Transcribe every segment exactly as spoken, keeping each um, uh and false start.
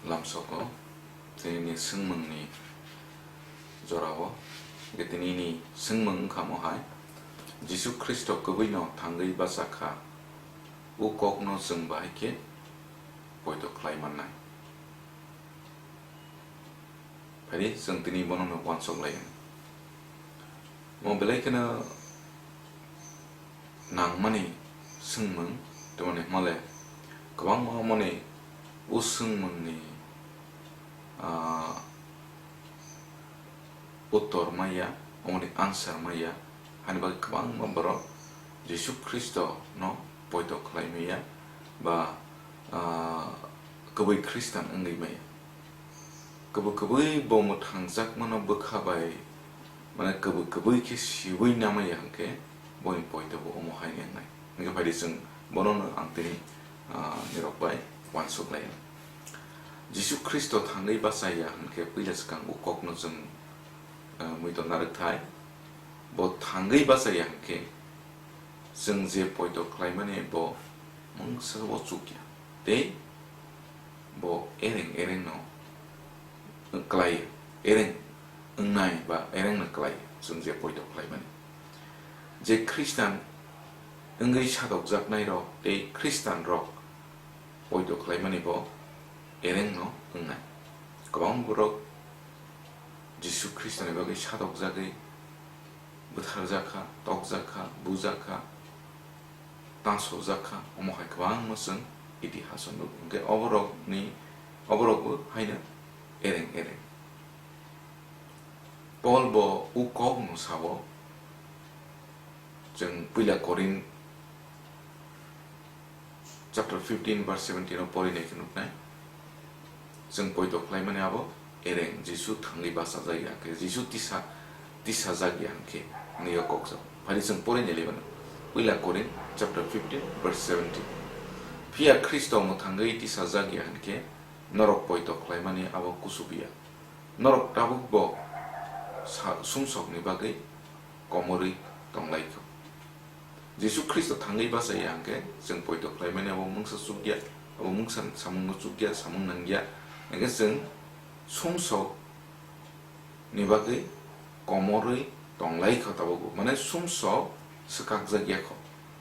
Lamsogo, tinini swngmungni jorao, hwnkhe tinini swngmung wngkha mohai, Jisu Khristo kwbwino thangwi bachakha, o kokno chwng bahai khe poito khlai mannai. Phai di, chwng tini bono no uansuk lai. Mo belai kheno nangmani swngmung, tamoni hwnba le kwbangma mani o swngmungni, ah, uttor maya, omoni answer maya, hani bagwi kwbangma borok Jisu Khristo no poito khlai maya ba, ah, kwbwi Khristan wngwi maya. Kwbwi kwbwi bo mwthangjakmano bwkha bai, mane kwbwi kwbwi khe siui namaya hwnkhe boni poito bo omo hai wngnai. Hwnkhe phai di chwng bono no ang tini, ah, nirok bai uansuk lai. Jisu Khristo thangwi bachaya hwnkhe puila swkang o kokno chwng, ah, muitu narwk thai. Bo thangwi bachaya hwnkhe chwng je poito khlaimani bo mungsa o chukya. Tei bo ereng ereng no klai, ereng wngnai ba ereng no klai chwng je poito khlaimani. Je Khristan wngwi sadokjaknai rok tei Khristan rok poito khlaimani bo ereng no wngnai. Kwbang borok Jisu Khristoni bagwi sadokjagwi bwtharjakha, tokjakha, bujakha, tangsokjakha, omo hai kwbangma chwng itihaso nukgo. Hwnkhe oborokni, oborokbo haino ereng ereng. Paul bo o kokno sao, chwng puila Korin chapter fifteen verse seventeen o pori nai khe nuknai. Chwng poito khlaimani abo ereng, Jisu thangwi bachajak ya hwnkhe, Jisu tisa, tisajak ya hwnkhe, hwnwi o kok jao. Phai di chwng pori nai lai mano. Puila Korin chapter fifteen verse seventeen. Phiya Khristo mwthangwi tisajak ya hwnkhe, norok poito khlaimani abo kuchubu ya. Norok tabuk bo sa-, sumsokni bagwi komorwi tong lai kho. Jisu Khristo thangwi bachaya hwnkhe chwng poito khlaimani abo mungsa chukya, abo mungsa samungno chukya, samung nangya. Hwnkhe chwng sumsokni bagwi komorwi tong lai kho tabukbo. Mane sumsok swkakjak ya kho.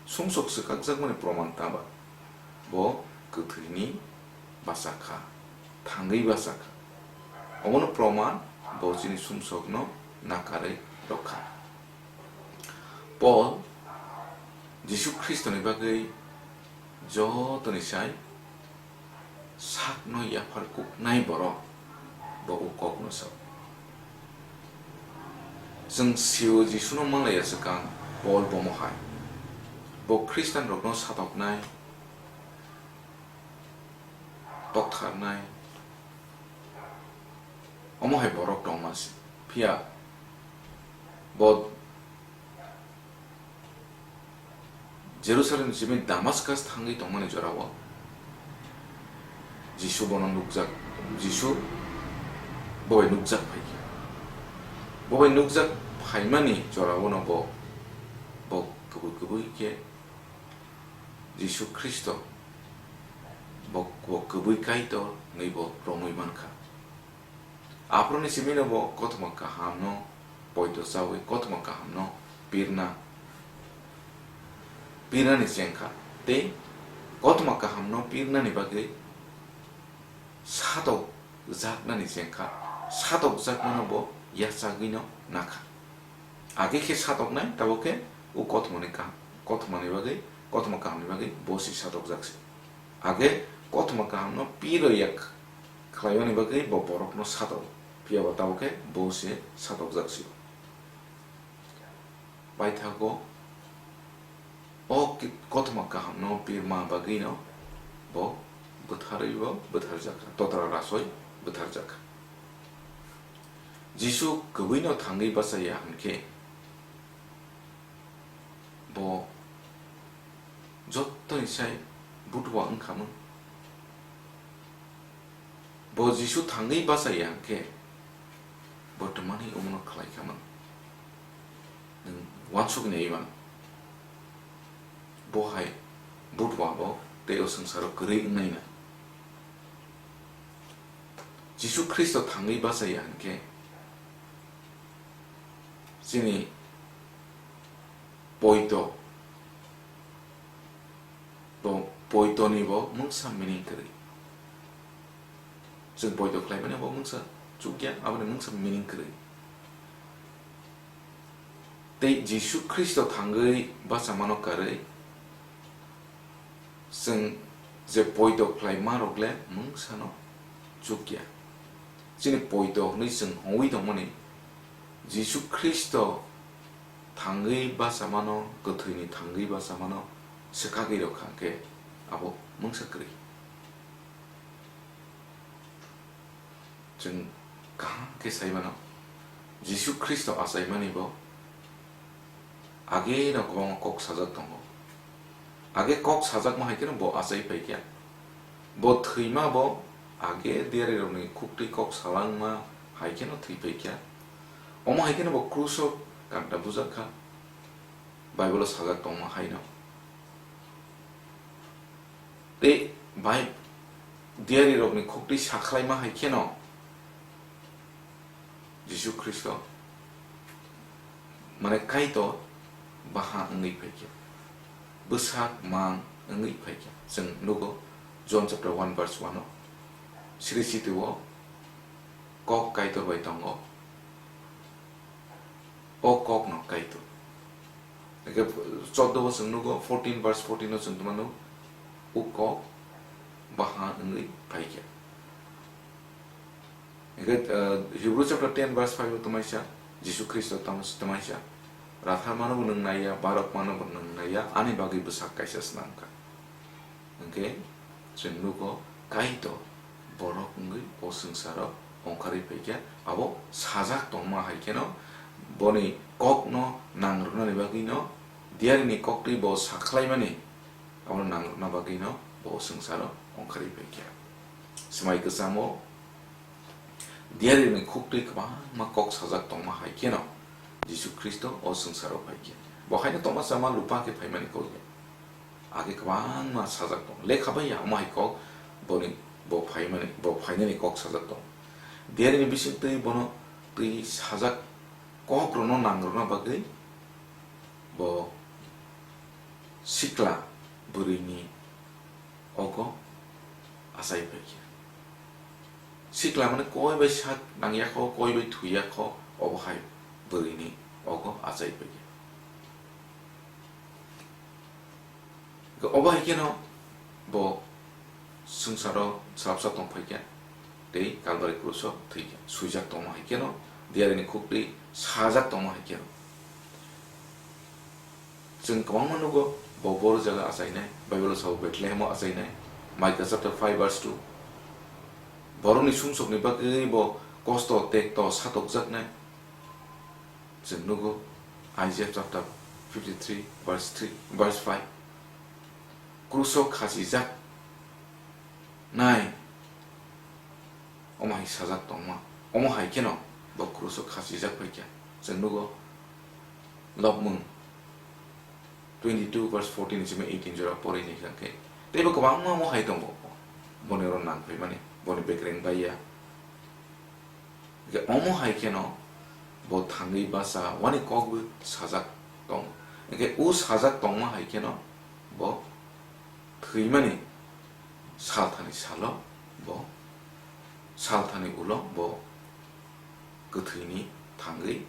Sumsok swkakjakmani proman tama? Bo kwthwini bachakha, thangwi bachakha. Omono proman bo chini sumsokno nakarwi rwkha. Paul Jisu Khristoni bagwi jotoni sai sakno yaphar kuknai borok bo o kokno sao. Chwng sio Jisuno manlaiya swkang Paul bomo hai. Bo Khristanrokno satoknai, toktharnai, omo hai borok tongma se. Phiya bo Jerusalem simi Damaskas thangwi tongmani jorao Jisu bono nukjak, Jisu bo bai nukjak phaikha. Bo bai nukjak phaimani jorao no bo, bo kwbwi kwbwi khe Jisu Khristo bo, bo kwbwi Kaitor hwnwi bo romwi mankha. Aphuruni simino bo kothoma kahamno poito chawi kothoma kahamno pirna, pirnani chengkha tei kothoma kahamno pirnani bagwi satokjaknani chengkha, satokjakmano bo yachagwino nakha. Age khe satoknai, tabuk khe o kothomani kaham, kothomani bagwi, kothoma kahamni bagwi bo se satokjak se. Age kothoma kahamno piro yak khlaimani bagwi bo borokno satok, phiya ba tabuk khe bo se satokjak se. Paithago o ki-, kothoma kahamno pirma bagwino bo bwtharwi bo bwtharjakha, totra rasoi bwtharjakha. Jisu kwbwino thangwi bachaya hwnkhe, bo jottoni sai butua wngkhamung. Bo Jisu thangwi bachaya hwnkhe, bo twmani omono khlai khamung. Nwng uansukni wi mano. Bo hai butua bo tei o swngcharo kwrwi wngnai na. Jisu Khristo thangwi bachaya hinkhe chini poito bo, poitoni bo mungsa meaning kwrwi. Chwng poito khlaimani bo mungsa chukya, aboni mungsa meaning kwrwi. Tei Jisu Khristo thangwi bachamano karwi chwng je poito khlaima rok le mungsano chukya. Chini poito hwnwi chwng hongwi tongmani Jisu Khristo thangwi bachamano, kwthwini thangwi bachamano swkagwi rwkha khe abo mungsa kwrwi. Chwng kaham khe sai mano, Jisu Khristo achaimani bo age no kwbangma kok sajak tongo. Age kok sajakma hai kheno bo achai phai kha. Bo thwima bo age diyari rokni khuktwi kok salangma hai kheno thwi phai kha. Omo hai kheno bo kruso kanta bujak kha. Bible o sajak tongma hai no. Tei bai diyari rokni khuktwi sakhlaima hai kheno Jisu Khristo mane Kaitor baha wngwi phaikha, bwsak mang wngwi phaikha. Chwng nugo John chapter one verse one o, sri siti o kok Kaitor bai tongo, o kok no Kaitor. Hingke chordo bo chwng nugo, fourteen verse fourteen o chwng tongma nugo, o kok baha wngwi phaikha. Hingke, eh, Hebrew chapter ten verse five o tongmaisa, Jisu Khristo tamo-, tongmaisa, ratharmano bo nwng naiya, barokmano bo nwng naiya, ani bagwi bwsak kaisa snamkha. Hingke chwng nugo, Kaitor borok wngwi o swngcharo ongkharwi phaikha, abo sajak tongma hai kheno boni kokno nangrwknani bagwino, diyarini koktwi bo sakhlaimani abono nangrwkna bagwino bo o swngcharo ongkharwi phaikha. Swmai kwchamo diyarini khuktwi kwbangma kok sajak tongma hai kheno Jisu Khristo o swngcharo phaikha. Bo haino tongma chama lupa khe phaimani kok ya. Age kwbangma sajak tong. Lekha bai ya omo hai kok boni bo phaimani, bo phainani kok sajak tong. Diyarini bising twi bono twi sajak kok rono nangrwkna bagwi bo sikla bwrwini ogo achai phaikha. Sikla mane koi bai sak nangya kho, koi bai thuya kho, obo hai bwrwini ogo achai phaikha. Obo hai kheno bo swngcharo salsa tong phaikha, tei Kalbari kruso thwikha, swijak tongma hai kheno, diyarini khuktwi sajak tongma hai kheno. Chwng kwbangma nugo, bo boro jaga achainai, Bible o sao Bethlehem o achainai, Maikha chapter five verse two. Borokni sumsokni bagwi bo kosto, tekto, satokjaknai. Chwng nugo Isaiah chapter fifty-three verse three, verse five. Kruso khachijak nai, omo hai sajak tongma, omo hai kheno bo kruso khachijak phaikha. Chwng nugo Lobmung twenty-two verse fourteen ni simi eighteen jora porwi naikha khe, teibo kwbangma omo hai tongo, boni oro nang phaimani, boni bekereng bai ya. Hingke omo hai kheno bo thangwi basa wani kokbo sajak tongo. Hingke o sajak tongma hai kheno bo thwimani salthani salo bo, salthani ulo bo kwthwini thangwi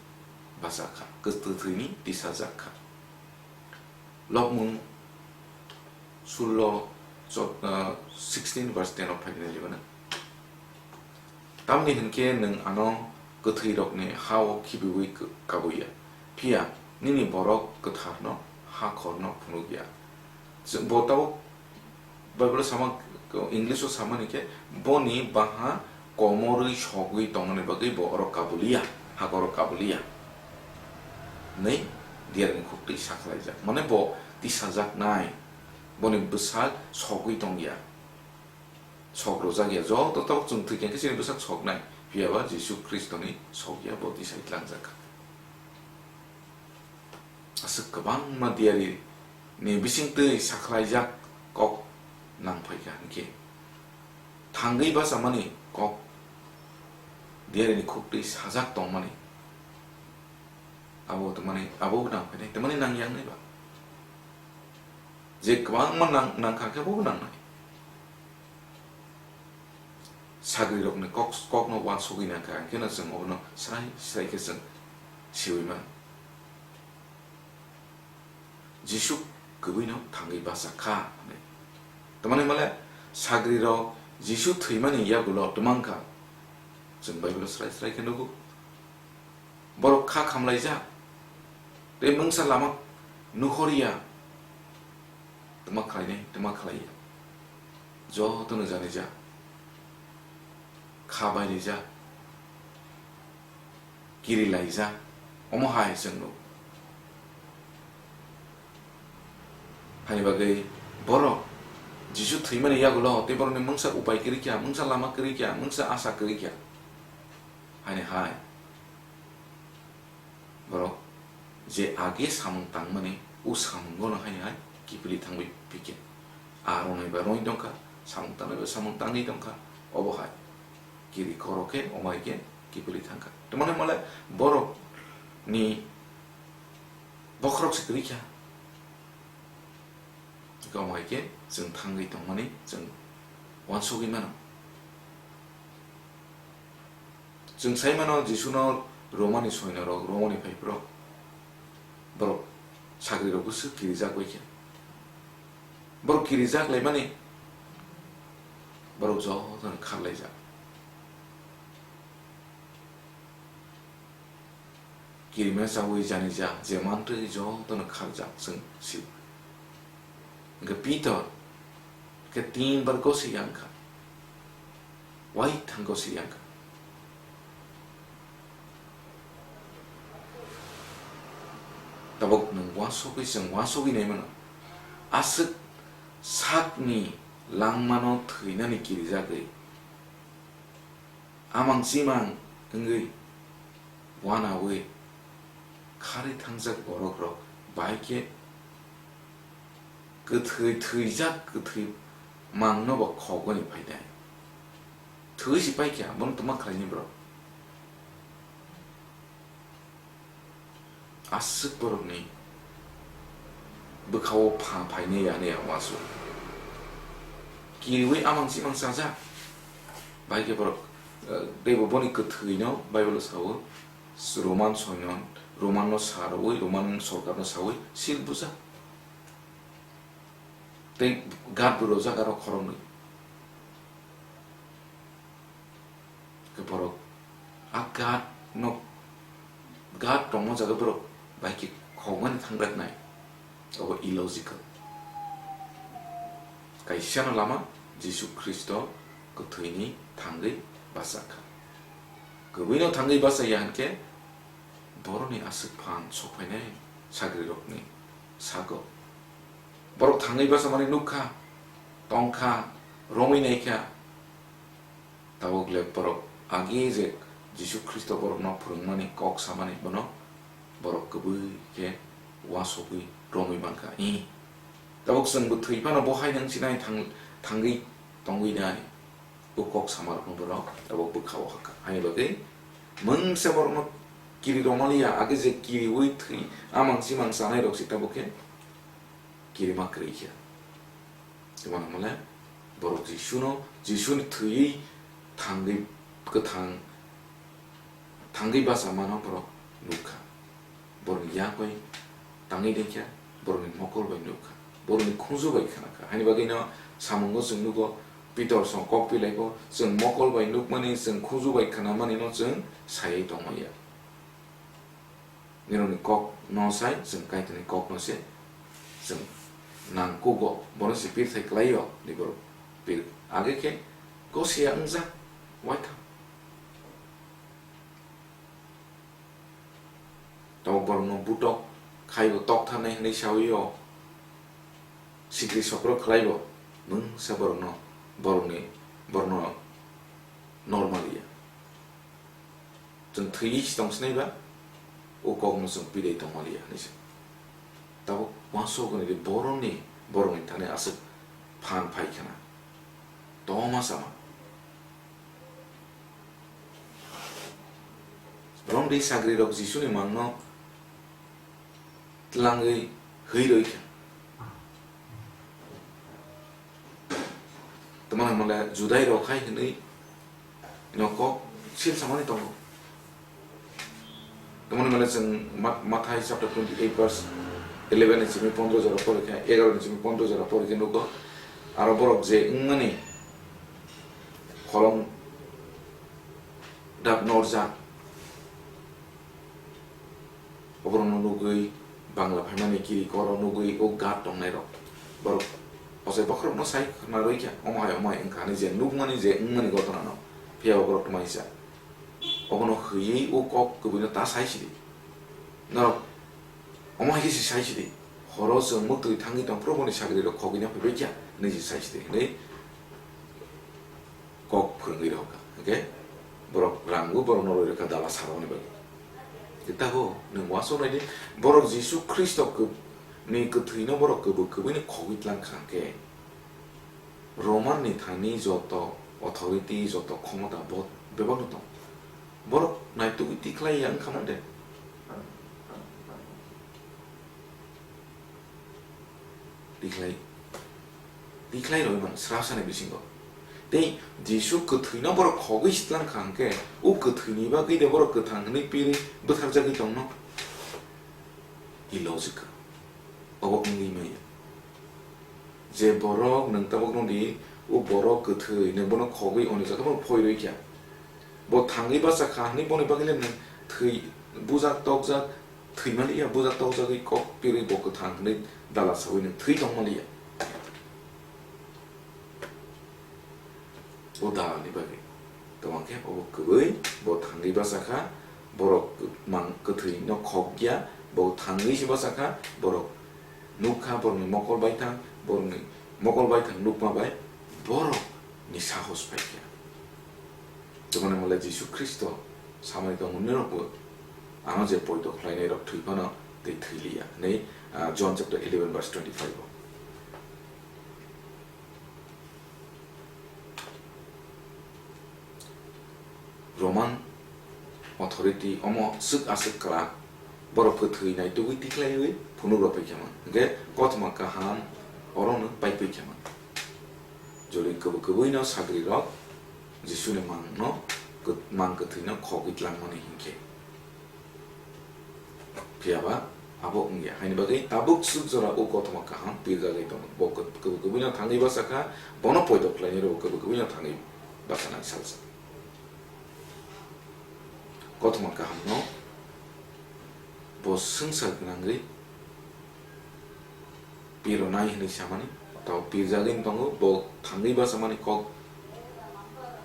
bachakha, kwthwini tisajak kha. Lobmung sullo chot-, ah, sixteen verse ten o phainai libana. Tamni hinkhe nwng ano kwthwirokni ha-o khibiui k-, kabuya, phiya nini borok kwtharno hakhorno phunukya. Chwng bo tabuk Bible o sama, English o samani khe, boni baha komorwi sogwi tongmani bagwi bo oro kabuliya, hakoro kabuliya. Nei, diyarni khuktwi sakhlaijak. Mane bo tisajaknai, boni bwsak sogwi tongya. Sok rwjakya, joto tabuk chwng thwikha khe chini bwsak soknai. Phiyaba Jisu Khristoni sokya, bo tisai tlangjak. Aswk kwbangma diyari ni bisingtwi sakhlaijak kok nangphaikha hinkhe, thangwi bachamani kok Diyarini khuktwi sajak tongmani, abo tongmani, abo nang phainai, tongmani nang yang nai ba. Je kwbangma nang, nang kha khe bo nang nai. Sagrirokni kok, kokno uansugwi nang kha, hwnkhe no chwng obono srai srai khe chwng siui mano. Jisu kwbwino thangwi bacha kha hwnwi. Tamani male sagrirok Jisu thwimani yagulo twmang kha. Chwng Bible-o srai srai khe nugo. Borok kha khamlaijak. Tei mungsa lama nuhorya. Twma khlainai, twma khlaiya. Jotono janijak. Kha bairijak. Kiri laijak, omo hai chwng nuk. Haini bagwi borok Jisu thwimani yagulo tei borokni mungsa upai kwrwi kha, mungsa lama kwrwi kha, mungsa asa kwrwi kha. Haini hai borok je age samung tangmani, o samungono haini hai kiphilwi thangwi phikha. A rongnai ba rongwi tongkha, samung tangnai ba samung tangwi tongkha, obo hai. Kiri khoro khe, omo hai khe kiphilwi thangkha. Tamani male borokni bokhorok se kwrwi kha. Omo hai khe chwng thangwi tongmani chwng uansugwi mano. Chwng sai mano Jisuno Romani soinorok, Romani phaiphurok, borok sagrirok bwswk kirijak bai khe. Borok kirijak laimani borok jotono kharlaijak. Kirima chawi janija je mantwi jotono kharjak chwng sio. Hwnkhe Pitor khe tin bar gosi yang kha. Waithang gosi yang kha. Tabuk nwng uansugwi chwng uansugwi naimano. Aswk sakni langmano thwinani kirijagwi. Amang chimang wngwi uanaui kharwi thangjak borokrok bai khe kwthwi thwijak kwthwi mangno bo khogwi phainai. Thwi si paikha, bono twma khlaini borok. Aswk borokni bwkhao pha phainai ya, ani ya uansuk. Kiriui amang chimang chajak. Bai khe borok, eh, teibo boni kwthwino Bible-o sao, Roman soino, Roman-no sa rwui, Roman sorkarno saui sil bujak. Tei guard bo rwjak aro khoroknwi. Khe borok a guard no, guard tongma jaga borok bai khe khogmani thangjaknai, obo illogical. Kaisano lama Jisu Khristo kwthwini thangwi bachakha. Kwbwino thangwi bachaya hinkhe borokni aswk phan sokphainai sagrirokni sago. Borok thangwi bachamani nukkha, tongkha, romwi naikha. Tabuk le borok agi je Jisu Khristo borokno phwrwngmani kok samani bono borok kwbwi khe uansugwi romwi mankha. Ih, tabuk chwngbo thwi phano bo hai nang sinai thang-, thangwi tongwi nai. O kok samarokno borok tabuk bwkhao hakha. Haini bagwi mungsa borokno kiri romaliya, age je kiriui thwi amang chimang chanairok se tabuk khe kirima kwrwi khe. Tei mano hwnle borok Jisuno, Jisuni thwiwi thangwi kwthang, thangwi bachamano borok nukha. Borokni yak bai tangwi deikha, borokni mokol bai nukha, borokni khunju bai khanakha. Haini bagwino samungo chwng nugo, Pitor song kok pilaibo, chwng mokol bai nukmani, chwng khunju bai khanamanino chwng saiwi tongmaya. Nirokni kok no sai chwng Kaitorni kok no se chwng nang kugo, bono se pirthai kwlaio ni borok pir age khe gosiya wngjak waitham. Tabuk borokno butok khaibo tok thanai hwnwi sawi o sikri sokro khwlaibo mungsa borokno borokni borokno normal ya. Chwng thwiwi se tong sinai ba, o kokno chwng pidai tongmaliya hinwi se. Tabuk uansuk hwnwi borokni, borokni thani aswk phan phai khna. Toma sama. Romdi sagrirok Jisuni mangno tlangwi hwi rwi kha. Tamoni hwnle Judairok hai hwnwi no kok sil samani tongo. Tamoni hwnle chwng Ma-, Mathai chapter twenty-eight verse eleven ni simi pondro jora pori khe, egaroh ni simi pondro jora pori khe nugo. Aro borok je wngmani kholong dap norjak, oborokno nugwi Bangla phaimani kiri koro nugwi o guard tongnairok. Borok ochai bokhorokno sai khna rwi kha, omo hai omo hai wngkha hinwi je nukmani je wngmani gotonano. Phiya borok tongmani sa. Obono hwiwi o kok kwbwino ta sai sidi. Norok omo hai khe se sai sidi. Horo chwng mwtwi thangwi tong phuru boni sagrirok khogwino phaibai kha hinwi se sai sidi hinwi kok phwrwngwi rw kha. Hwnkhe borok rango borokno rwi rw kha dala sarokni bagwi. Tei tabuk nwng uansuk nai di, borok Jisu Khristo kw-, ni kwthwino borok kwbwi kwbwino khogwi tlang kha hwnkhe, Roman ni thani joto authority, joto khomota bo bebakno tong. Borok naitugwi tikhlai ya wngkha man de. Tikhlai, tikhlai rwi mano srasani bisingo. Tei Jisu kwthwino borok khogwi sitlang kha hwnkhe, o kwthwini bagwi de borok kwthang hwnwi pirwi bwtharjagwi tongno? Illogical. Obo wngwi maya. Je borok nwng tabuk nukdi, o borok kwthwi, nwng bono khogwi oni jagao phoi rwi kha. Bo thangwi bacha kha hwnwi boni bagwi le nwng thwi, bujak tokjak, thwi maliya, bujak tokjagwi kok pirwi bo kwthang hwnwi dala sawi nwng thwi tong maliya. O dalni bagwi. Tongma khe obo kwbwi bo thangwi bacha kha, borok mang kwthwi no khok ya, bo thangwi se bacha kha, borok nukha borokni mokol baithang, borokni mokol baithang nukma bai borokni sahos phaikha. Tongmani hwnle Jisu Khristo samani tongmani rokbo ano je poito khlainai rok thwi phano tei thwi liya hwnwi, ah, John chapter eleven verse twenty-five o. Roman authority omo swk aswk kwrak, borok kwthwi naitugwi tikhlaiwi phunuk rw phaikha man, hwnkhe kothoma kaham orono paiphaikha man. Joli kwbwi kwbwino sagrirok Jisuni mangno, mang kwthwino khogwi tlangmani hinkhe. Phiya ba abo wngya, haini bagwi tabuk swk jora o kothoma kaham pirjagwi tongo. Bo kwbwi kwbwino thangwi bacha kha, bono poito khlainai rokbo kwbwi kwbwino thangwi bachanai salsa. Kothoma kahamno bo swngchar gwnangwi pironai hwnwi samani, tao pirjagwi tongo, bo thangwi bachamani kok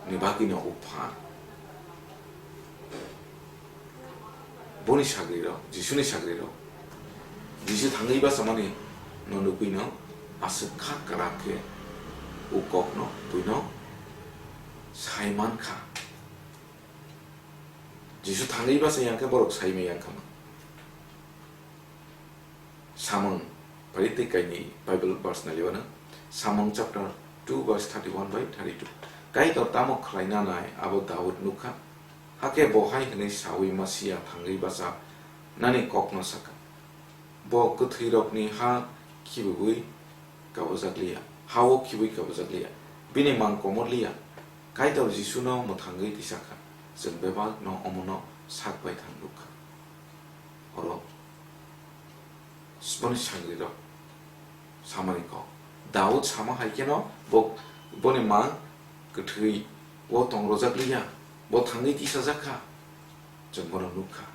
ni bagwino o phan. Boni sagrirok, Jisuni sagrirok, Jisu thangwi bachamani no nugwino aswk kha kwrak khe o kokno buino sai man kha. Jisu thangwi basa yang khe borok sai maya wng kha man. Samung, phari tei kaini Bible verse nai liya no. Samung chapter two verse thirty-one by thirty-two. Kaitor tamo khlai nanai abo Daud nukha. Hakhe bo hai hwnwi saui Masia thangwi bacha nani kokno sakha. Bo kwthwirokni ha khibiui kabujak liya, ha-o khibiui kabujak liya. Bini mang komor liya. Kaitor Jisuno mwthangwi tisakha. Chwng bebakno omono sak baithang nukha. Oro boni sagrirok samani kok. Daud sama hai kheno bo, boni mang kwthwi o tong rwjak liya, bo thangwi tisajak kha. Chwng bono nukha.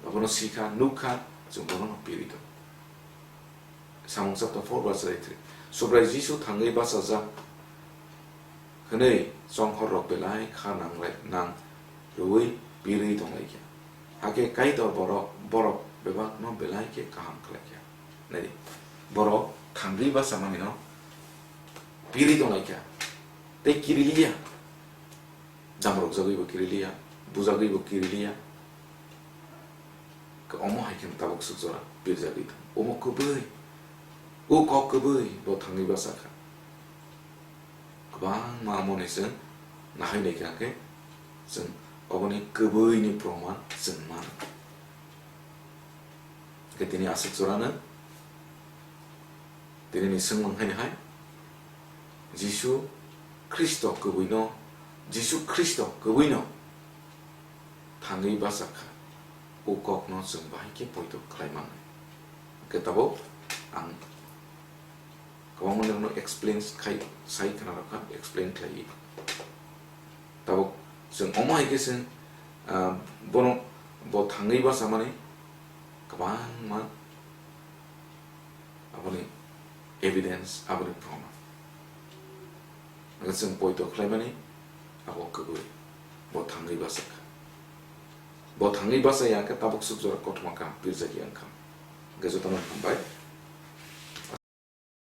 Abono sikha, nukha, chwng bono piri tongo. Samung chapter four verse thirty-three. Subrai Jisu thangwi bachajak hwnwi chonghorrok belai kha nanglai, nang rwui pirwi tonglaikha. Hakhe Kaitor borok, borok bebakno belai khe kaham khlaikha. Naidi, borok thangwi bachamanino pirwi tonglaikha. Tei kiriliya. Damrokjagwibo kiriliya, bujagwibo kiriliya. Omo hai khe tabuk swk jora pirjagwi tongo. Omo kwbwi, o kok kwbwi bo thangwi bachakha. Kwbangma omo ni chwng nahai naikha khe chwng Oboni kwbwini proman chwng mano. Hwnkhe tini aswk jorano tinini swngmung haino hai, Jisu Khristo kwbwino, Jisu Khristo kwbwino thangwi bachakha, o kokno chwng bahai khe poito khlai mannai. Hwnkhe tabuk ang kwbangma nokno explain khai, sai khna rwkha, explain khlaiwi. Tabuk chwng omo hai khe chwng, ah, bono, bo thangwi bachamani kwbangma aboni evidence, aboni proman. Hwnkhe chwng poito khlaimani abo kwbwi, bo thangwi bachakha. Bo thangwi bachaya khe tabuk swk jora kothoma kaham pirjak ya wngkha. Hwnkhe jotono hambai.